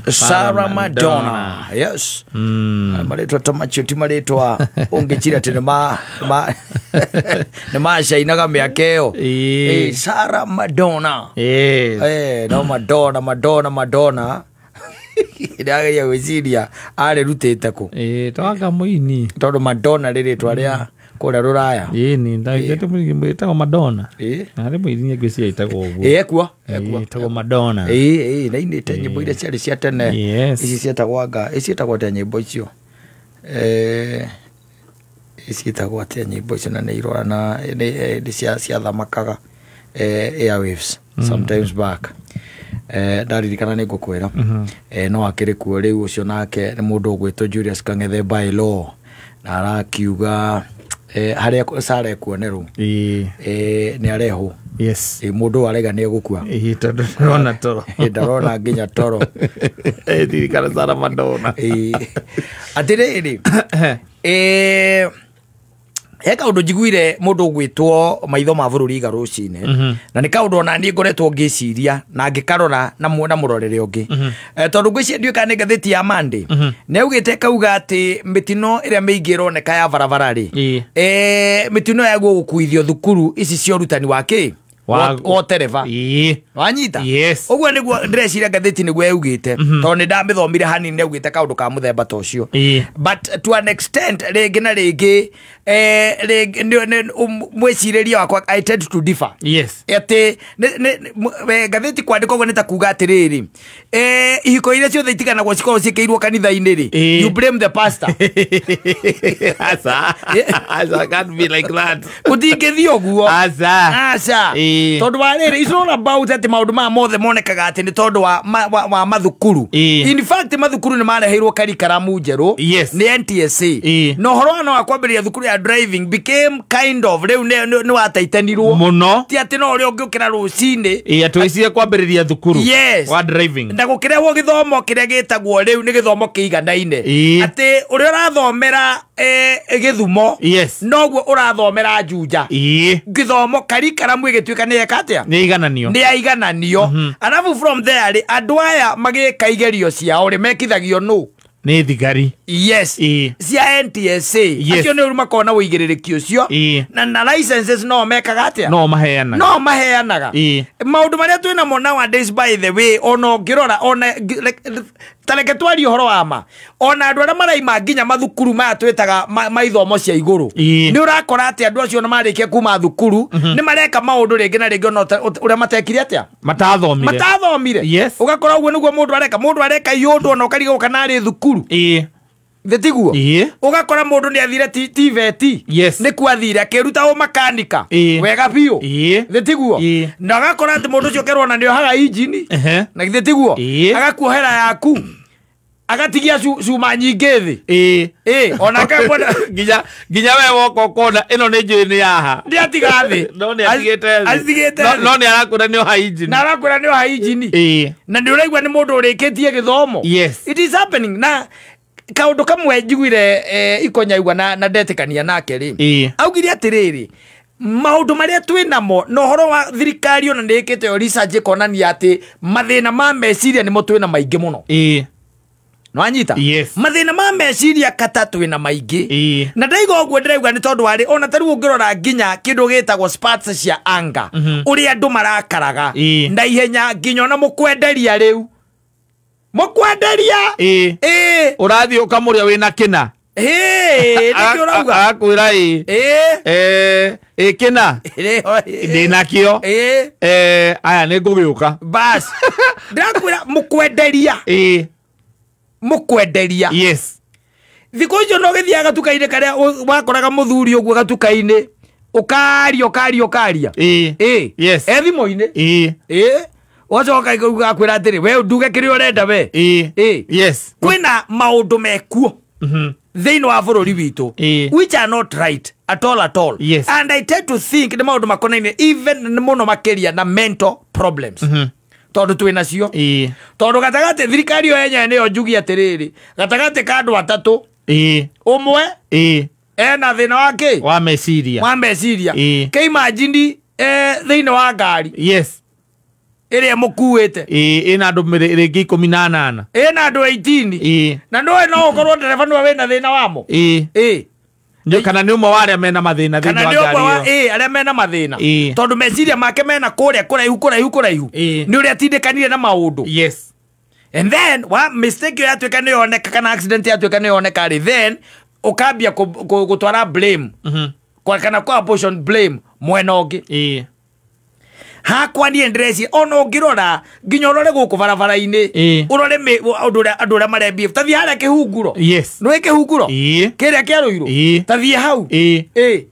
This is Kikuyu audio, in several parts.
Sarah Madonna. Yes. Marĩtwa ta macio ti marĩtwa ũngĩcira atĩ nĩ macainaga mĩaka ĩyo. Sarah Madonna. Yes. No Madonna, Madonna, Madonna. Ndĩrageria gwĩciria arĩrutĩte kũ. Twanga mũini. Tondũ Madonna rĩ rĩtwa rĩa kũrĩa rũraya. Ĩni ndagĩte Madonna. Arĩ mũini ngwĩciria ĩtagwo ũguo. Ekuo. Ekuo. Ĩtagwo Madonna. Ĩĩ, nainĩte nyĩmbo iria ciarĩ cia tene. Yes. Ici ciĩtagwo anga, ciĩtagwo atĩa nyĩmbo icio? Ciĩtagwo atĩa nyĩmbo icio na nĩ irora na nĩ ciathamakaga airwaves sometimes back. Ndaririkana nĩ ngũkwĩra. No akĩrĩ kuo rĩu ũcio nake nĩ mũndũ ũgwĩtwo Julius Kang'ethe by law na arakiuga harĩa Sarah ekuonerwo nĩ arehwo. Yes. Mũndũ araiga nĩ egũkua. Tondũ ndarona toro. Ndarona nginya toro. Ririkana Sarah Madonna. Atĩrĩrĩ, he kaũndũ njiguire mũndũ ũgwĩtwo maitho ma bũrũri iga rũcinĩ, na nĩ kaũndũ ona niĩ ngoretwo ngĩciria na ngĩkarora na mũrorere ũngĩ. Tondũ ngwĩciria ndiũĩ kana nĩ ngathĩti ya Monday nĩ augĩte kauga atĩ mĩtino ĩrĩa mĩingĩ ĩroneka ya barabara rĩ, mĩtino yaguo gũkuithio thukuru ici cia ũrutani wa kĩ? Wa tereba. Wanyita? Yes. Ũguo nĩguo ndĩreciria ngathĩti nĩguo yaugĩte, tondũ nĩ ndamĩthomire hanini nĩ yaugĩte kaũndũ ka mũthemba ta ũcio. But to an extent rĩngĩ na rĩngĩ, mwĩcirĩrie wakwa I tend to differ. Yes. Atĩ ngathĩti kwandĩkwo ũguo nĩ ta kuga atĩrĩrĩ, ihiko iria ciothe itiganagwo cikoragwo ciĩkĩirwo kanitha-inĩ rĩ, you blame the pastor. Asa. Asa, can't be like that. Gũtingĩthiĩ ũguo. Asa. Asa. Tondũ wa rĩrĩ, it's not about atĩ maũndũ maya mothe monekaga atĩ nĩ tondũ wa mathukuru. In fact mathukuru nĩ mareheirwo curriculum njerũ. Yes. Nĩ NTSA. Na ũhoro wa kwambĩrĩria thukuru ya driving became kind of rĩu nĩ wataitanirwo mũno. Ti atĩ no ũrĩa ũngĩũkĩra rũcinĩ. Atĩ ũicie kwambĩrĩria thukuru. Yes. Wa driving. Na gũkĩrehwo gĩthomo kĩrĩa gĩtagwo rĩu nĩ gĩthomo kĩiganaine. Atĩ ũrĩa ũrathomera gĩthumo. Yes. Noguo ũrathomera Juja. Gĩthomo curriculum ĩgĩtuĩka nĩ eka atĩa? Nĩ igananio. Nĩ aigananio. Alafu from there rĩ, andũ aya magĩka igerio ciao rĩ, mekithagio nũ? Nĩ thigari. Yes. Cia NTSA. Yes. Acio nĩ ũru makoragwo na ũigĩrĩrĩki ũcio. Na licenses no mekaga atĩa? No maheanaga. No maheanaga. Maũndũ marĩa twĩ namo nowadays by the way, ona ũngĩrora, ona ta reke twarie ũhoro wa ma, ona andũ arĩa maraima nginya mathukuru maya twĩtaga ma ithomo cia igũrũ, nĩ ũrakora atĩ andũ acio nĩ marĩkia kuma thukuru, nĩ mareka maũndũ rĩngĩ na rĩngĩ ona ũrĩa matekire atĩa? Matathomire. Matathomire. Yes. Ũgakora ũguo nĩguo mũndũ areka, mũndũ areka iũndũ ona ũkarigwo kana arĩ thukuru. Thĩtiguo? Ũgakora mũndũ nĩ athire TVET. Yes. Nĩ kuo athire akĩruta ũmakanika. Wega biũ. Thĩtiguo? Na ũgakora atĩ mũndũ ũcio ũkerwo ona nĩ ohaga injini. Na githĩ tiguo? Agakuohera yaku. Agatigia cuma nyingĩ thĩ. Ona akekuona Nginya we woka ũkona ĩno nĩ njũĩ nĩ yaha. Nĩ atiga thĩ. No nĩ atigĩte thĩ. Atigĩte thĩ. No nĩ arakwĩra nĩ oha injini. Na arakwĩra nĩ oha injini. Na nĩ ũraigua nĩ mũndũ ũrĩkĩtie gĩthomo. Yes. It is happening. Na kaũndũ kamwe njiguire ikonyaigua na ndetĩkania nake rĩ. Augire atĩrĩrĩ, maũndũ marĩa twĩ namo na ũhoro wa thirikari ona nĩ ĩkĩte yo research ĩkonania atĩ mathĩna ma meciria nĩmo twĩna maingĩ mũno. Nwanyita? Yes. Mathĩna ma meciria kata twĩna maingĩ. Na ndaiga ũguo ndĩrauga nĩ tondũ warĩ ona ta rĩu ũngĩrora nginya kĩndũ gĩtagwo spats cia anga, ũrĩa andũ marakaraga na ihenya nginya ona mũkwenderia rĩu. Mũkwenderia? Ũrathiĩ ũkamũrĩa wĩna kĩna. Nĩkĩo ũrauga? Agakwĩra ĩ. Kĩna. Ndĩna kĩo. Aya nĩ ngũgĩũka. Bas. Ndĩrakwĩra mũkwenderia. Mũkwenderia. Yes. Thikũ icio no gĩthiaga gatuka-inĩ karĩa wakoraga mũthuri ũguo gatuka-inĩ, ũkaria, ũkaria, ũkaria. Yes. E thimũ-inĩ. Ũgacoka ũgakwĩra atĩrĩ, we nduge kĩrĩa ũrenda we. Yes. Kwĩna maũndũ mekuo thĩinĩ wa bũrũri witũ, which are not right at all at all. Yes. And I tend to think nĩ maũndũ makonaine even mũno makĩria na mental problems. Tondũ twĩ nacio. Tondũ gatagatĩ thirikari ĩyo yenyewe nĩyo njugie atĩrĩrĩ, gatagatĩ ka andũ atatũ, ũmwe ena thĩna wa kĩ? Wa meciria. Wa meciria. Ĩĩ. Kĩ imagine thĩinĩ wa ngari. Yes. Ĩrĩa mũkuĩte. Ĩĩ, ĩna andũ rĩngĩ 18. Ĩna andũ 18. Ĩĩ. Na nĩũĩ no ũkorwo ndereba nĩwe wĩna thĩna wamo. Ĩĩ. Ĩĩ. Kana nĩ ũmwe wa arĩa mena mathĩna kana thĩinĩ wa nĩ ũmwe wa ngari ĩyo. ĩĩ arĩa mena mathĩna. Ĩĩ. Tondũ meciria make mena kũrĩa kũraihu kũraihu kũraihu. Ĩĩ. Nĩ ũrĩa atindĩkanire na maũndũ. Yes. And then wa mistake ĩyo yatuĩka nĩ yoneka kana accident yatuĩka nĩ yoneka rĩ, then ũkambia gũtwara blame. Kana kwa apportion blame mwena ũngĩ. Ĩĩ. Hakwa niĩ ndĩreciria ona ũngĩrora nginya ũrore gũkũ barabara-inĩ. Ĩĩ. Ũrore andũ ũrĩa marembia. Ta thiĩ harĩa kĩhunguro. Yes. Nĩũĩ kĩhunguro? Ĩĩ. Kĩrĩa kĩa Rũirũ? Ĩĩ. Ta thiĩ hau. Ĩĩ. Ĩĩ.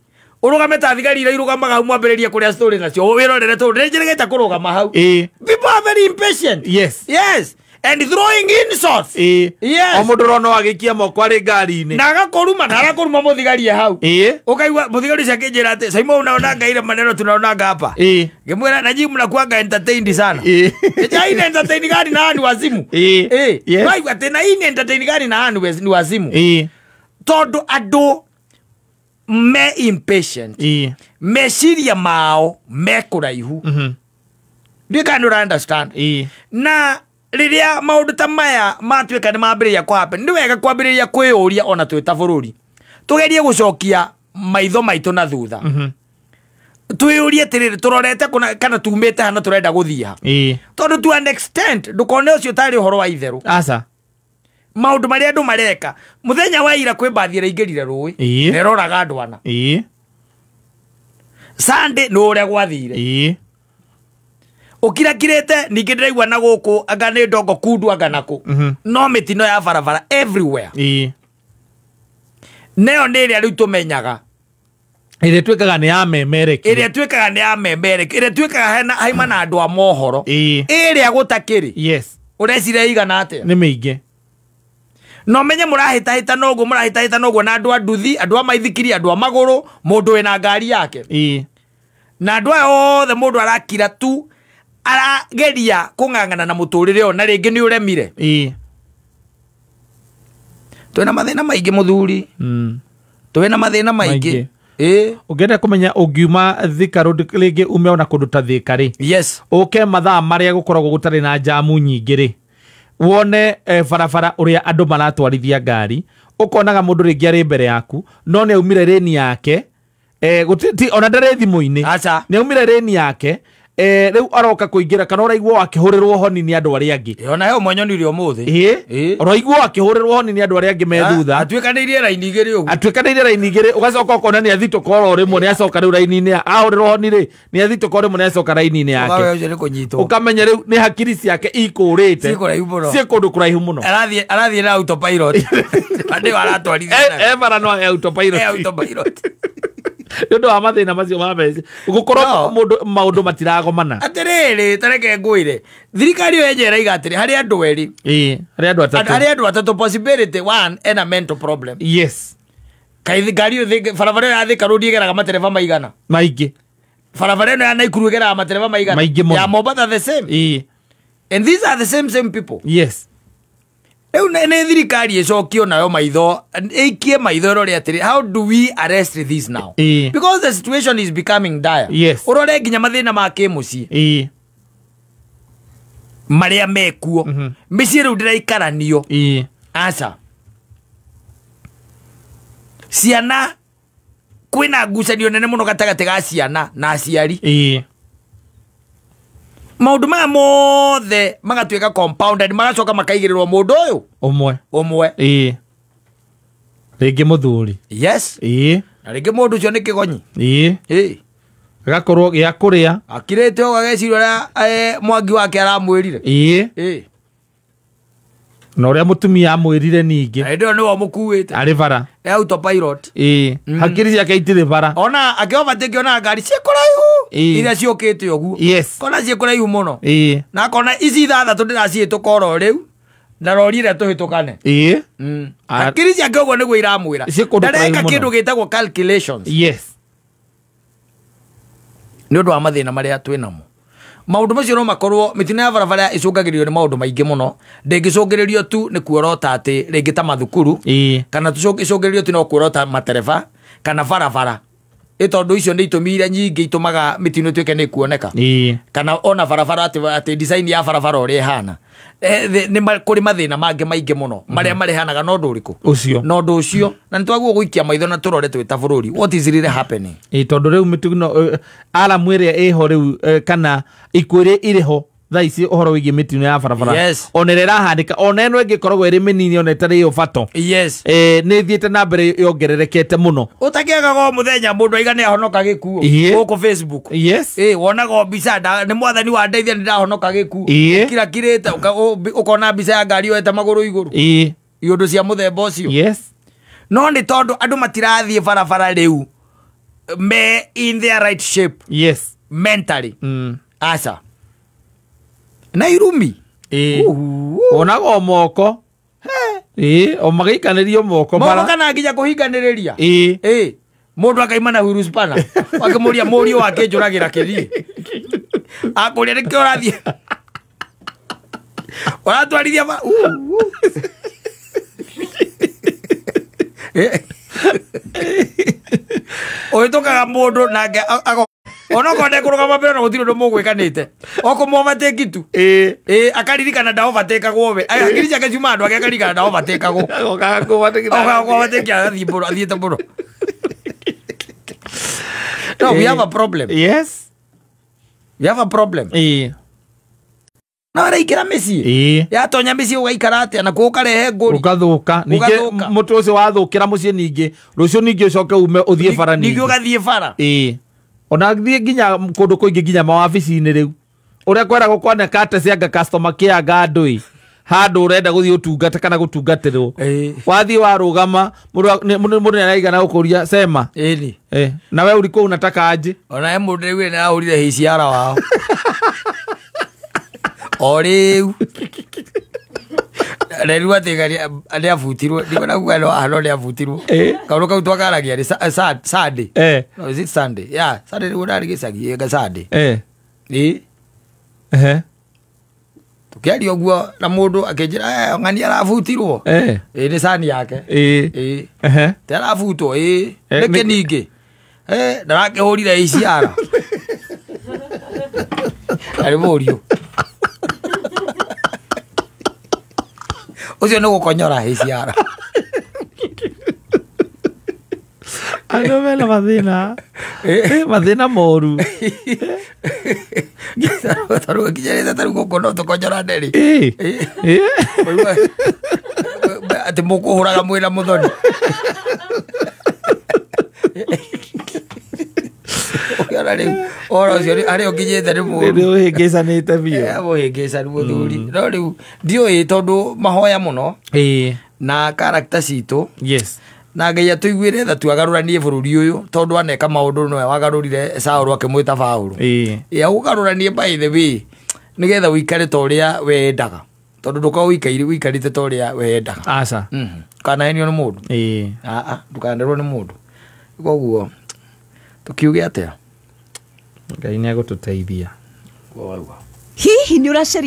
Ũrũgame ta thigari iria irũgamaga hau mwambĩrĩrie kũrĩa story nacio. Wĩrorere tondũ nĩnjĩrĩgĩte kũrũgama hau. Ĩĩ. People are very impatient. Yes. Yes. And throwing insults. Ĩĩ. Yes. O mũndũ ũrona agĩikia moko arĩ ngari-inĩ. Na agakũruma na agakũruma mũthigari e hau. Ĩĩ. Ũkaigua mũthigari ũcio akĩnjĩra atĩ Saimo unaonanga ile maneno tunaonanga hapa. Ĩĩ. Ngĩmwĩra na nyinyi mnakuanga entertained sana. Ĩĩ. Ĩja ine entertain gani na ni wazimu. Ĩĩ. Ĩĩ. Yes. Waigua atĩ na ine entertain gani na ni wazimu. Ĩĩ. Tondũ andũ me impatient. Ĩĩ. Meciria mao me kũraihu. Ndiũĩ kana nĩ ũra understand. Ĩĩ. Na rĩrĩa maũndũ ta maya matuĩka nĩ mambĩrĩria kũ happen, nĩ wega kwambĩrĩria kwĩyũria ona twĩ ta bũrũri. Tũgerie gũcokia maitho maitũ na thutha. Twĩyũrie atĩrĩrĩ, tũrorete kũna kana tumĩte ha na tũrenda gũthiĩ ha. Ĩĩ. Tondũ to an extent ndũkone ũcio tarĩ ũhoro wa itherũ. Aca. Maũndũ marĩa andũ mareka. Mũthenya wa ira kwĩ mbathi ĩraingĩrire rũĩ. Ĩĩ. Na ĩroraga andũ ana. Ĩĩ. Sunday nĩ ũrĩa gwathire. Ĩĩ. Ũkirakirĩte ningĩ ndĩraigua na gũkũ anga nĩ ndongo kundu anga nakũ. No mĩtino ya barabara everywhere. Ĩĩ. Nayo nĩ ĩrĩa rĩu tũmenyaga. Ĩrĩa ĩtuĩkaga nĩ ya memerekia. Ĩrĩa ĩtuĩkaga nĩ ya memerekia. Ĩrĩa ĩtuĩkaga haima na andũ a mohoro. Ĩĩ. Ĩrĩa gũtakĩrĩ. Yes. Ũreciria ĩigana atĩa? Nĩ mĩingĩ. No menye mũrahĩtahĩta noguo mũrahĩtahĩta noguo na andũ a nduthi, andũ a maithikiri, andũ a magũrũ, mũndũ wĩna ngari yake. Ĩĩ. Na andũ aya othe mũndũ arakira tu arageria kũng'ang'ana na mũtũrĩre ũyũ na rĩngĩ nĩ ũremire. Ĩĩ. Twĩna mathĩna maingĩ mũthuri. Twĩna mathĩna maingĩ. Ĩĩ. Ũngĩenda kũmenya ũngiuma Thika Road rĩngĩ ume ona kũndũ ta Thika rĩ. Yes. Ũke mathaa marĩa gũkoragwo gũtarĩ na njamu nyingĩ rĩ. Wone barabara ũrĩa andũ maratwarithia ngari. Ũkonaga mũndũ rĩngĩ arĩ mbere yaku no nĩ aumire rĩni yake. Ona ndarĩ thimũ-inĩ. Aca. Nĩ aumire rĩni yake. Rĩu aroka kũingĩra kana ũraigua akĩhũrĩrwo honi nĩ andũ arĩa angĩ. Ĩĩ, ona he ũmwe nyonire ũmũthĩ. Ĩĩ. Ũraigua akĩhũrĩrwo honi nĩ andũ arĩa angĩ me thutha. Atuĩkanĩirie raini igĩrĩ ũguo. Atuĩkanĩirie raini igĩrĩ, ũgacoka ũkona nĩ athitũka oro rĩmwe nĩ acoka rĩu raini-inĩ ahũrĩrwo honi rĩ, nĩ athitũka oro rĩmwe nĩ acoka raini-inĩ yake. Ũgawe ũcio nĩ kũnyitwo. Ũkamenya rĩu nĩ hakiri ciake ikũrĩte. Ciĩ kũraihu mũno. Ciĩ kũndũ kũraihu mũno. Arathiĩ na autopilot. Nĩwe aratwarithia nayo. E bara no e autopilot. E autopilot. Nĩ ũndũ wa mathĩna macio ma mbeca. Gũkorwo mũndũ maũndũ matiragomana. Atĩrĩrĩ, ta reke ngwĩre. Thirikari ĩyo yenyewe ĩraiga atĩrĩ, harĩ andũ erĩ. Ĩĩ, harĩ andũ atatũ. Harĩ andũ atatũ, possibility one, ena mental problem. Yes. Kaĩ ngari ĩyo barabara ĩyo ya Thika Road ĩgeraga matereba maigana? Maingĩ. Barabara ĩno ya Naikuru ĩgeraga matereba maigana? Maingĩ mũno. Ya Mombasa the same. Ĩĩ. And these are the same people. Yes. Rĩu nĩ thirikari ĩcokio nayo maitho, ĩikie maitho ĩrore atĩrĩ, how do we arrest this now? Ĩĩ. Because the situation is becoming dire. Yes. Ũrore nginya mathĩna ma kĩmũciĩ. Ĩĩ. Marĩa mekuo. Mĩciĩ rĩu ndĩraikaranio. Ĩĩ. Aca. Ciana kwĩna ngucanio nene mũno gatagatĩ ga ciana na aciari. Ĩĩ. Maũndũ maya mothe magatuĩka compounded, magacoka makaigĩrĩrwo mũndũ ũyũ ũmwe. Ũmwe. Ĩĩ. Rĩngĩ mũthuri. Yes. Ĩĩ. Na rĩngĩ mũndũ ũcio nĩ kĩgonyi. Ĩĩ. Ĩĩ. Agakorwo gĩa kũrĩa. Akirĩte ũguo ageciria ũrĩa mwangi wake aramwĩrire. Ĩĩ. Ĩĩ. Na ũrĩa mũtumia amwĩrire ningĩ. Na hĩndĩ ĩyo nĩwe ũmũkuĩte. Arĩ bara. Nĩ autopilot. Ĩĩ. Hakiri ciake itirĩ bara. Ona akĩovertake onaga ngari ciĩ kũraihu. Ĩĩ. Iria ciũkĩte ũguo. Yes. Kona ciĩ kũraihu mũno. Ĩĩ. Na akona ici ithathatũ ndĩraciĩtũka oro rĩu. Na rori ĩrĩa tũhĩtũkane. Ĩĩ. Hakiri ciake ũguo nĩguo iramwĩra. Ciĩ kũndũ kũraihu Ndareka mũno. kĩndũ gĩtagwo calculations. Yes. Nĩ ũndũ wa mathĩna marĩa twĩ namo. Maũndũ macio no makorwo mĩtino ya barabara ĩcũngagĩrĩrio nĩ maũndũ maingĩ mũno. Ndĩngĩcũngĩrĩrio tu nĩ kuorota atĩ rĩngĩ ta mathukuru. Ĩĩ. Kana ĩcũngĩrĩrio tu no kuorota matereba kana barabara. Tondu icio nĩ itũmi iria nyingĩ itũmaga mĩtino ĩtuĩke nĩ kuoneka. Kana ona barabara atĩ design ya barabara ũrĩa ĩhana. Nĩ kũrĩ mathĩna mangĩ maingĩ mũno marĩa marehanaga na ũndũ ũrĩkũ? Ũcio. Na ũndũ ũcio na nĩ twagĩrĩirwo gũikia maitho na tũrore twĩ ta bũrũri what is really happening. Tondũ rĩu mĩtino aramu ĩrĩa ĩho rĩu kana ikuũ iria irĩ ho thaa ici ũhoro wĩgiĩ mĩtino ya barabara. Yes. Ona ĩrĩa ĩrahandĩka ona ĩno ĩngĩkoragwo ĩrĩ mĩnini ona ĩtarĩ ĩyo bato. Yes. Nĩ ĩthiĩte na mbere yongererekete mũno. Ũtakĩagaga o mũthenya mũndũ aiga nĩ ahonoka gĩkuũ gũkũ Facebook. Yes. Wonaga o mbica nĩ mwathani wa ndeithia nĩ ndahonoka gĩkuũ. Ũkirakirĩte ũkona mbica ya ngari yoete magũrũ igũrũ. Iũndũ cia mũthemba ũcio. Yes. No nĩ tondũ andũ matirathiĩ barabara rĩu me in their right shape. Yes. Mentally. Aca. Na irumi. Wonaga o moko. O magĩikanĩrio moko bara. Moko kana nginya kũhinganĩrĩria. Mũndũ akaima na wheel spanner. Akĩmũria mũriũ wake njũragĩra kĩthiĩ. Akũria nĩkĩo ũrathiĩ. Ũratwarithia ba. Ũhĩtũkaga mũndũ nake onokorwo ndekũrũgama mbere na gũtirĩ ũndũ mũgwĩkanĩte okũmũovatĩki tu akaririkana ndaovatĩkagwo we hakiri ciake ciuma andũ ake akaririkana ndaovatĩkagwo Okaga kũovatĩki agathiĩ mũno athiĩte mũno. No, we have a problem. Yes. We have a problem. Na araingĩra mĩciĩ yatonya mĩciĩ ũgaikara atĩa na kuo ũkarehe ngũri ũgathũka ningĩ mũtĩ ũcio wathũkĩra mũciĩ ningĩ rũciũ ningĩ ũcoke ume ũthiĩ bara ningĩ ũgathiĩ bara. Ona thiĩ nginya kũndũ kũingĩ nginya mawabici-inĩ rĩu ũrĩa kweragwo kwaneka atĩ cianga customer care anga andũ ĩ handũ ũrenda gũthiĩ ũtungata kana gũtungatĩrwo wathiĩ warũgama mũndũ nĩaraigana gũkũria sema na we ulikuwa unataka aje. Ona he mũndũ rĩu nĩarahũrire HCR wao o rĩu rĩu atĩ nĩabutirwo ndikuona kuga no nĩabutirwo kaũndũ kau twakaragia nĩ Sunday. No, is it Sunday? Yeah, Sunday nĩguo ndarĩ gĩcagi ĩga Sunday. Tũkĩaria ũguo na mũndũ akĩnjĩra ng'ani arabutirwo nĩ cani yake te arabutwo nĩkĩ ningĩ ndarakĩhũrire HCR arĩ mũriũ ũcio nĩ gũkonyora HCR. Andũ mena mathĩna mathĩna moru tarũ kinyarĩte tarũ gũkũ no tũkonyorane rĩ atĩ mũkũhũraga mwĩna mũthoni ũkĩona rĩu ũhoro ũcio harĩa ũkinyĩte nĩ mũũru nĩ ũhĩngĩcanĩte biũ mũhĩngĩcanu mũthuri no rĩu ndiũĩ tondũ mahoya mũno na character citũ. Yes. Na Ngai atũiguĩre tha tuagarũranie bũrũri ũyũ tondũ aneka maũndũ nowe wagarũrire Saũlũ akĩmwĩta Paũlũ. Agũgarũranie by the way nĩgetha ũikare ta ũrĩa wendaga tondũ ndũkorwo ũikarĩte ta ũrĩa wendaga. Aca. Ndũkanahenio nĩ mũndũ. Ndũkanerwo nĩ mũndũ. Koguo tũkiuge atĩa? Ngai nĩegũtũteithia. Hihi nĩ ũracaria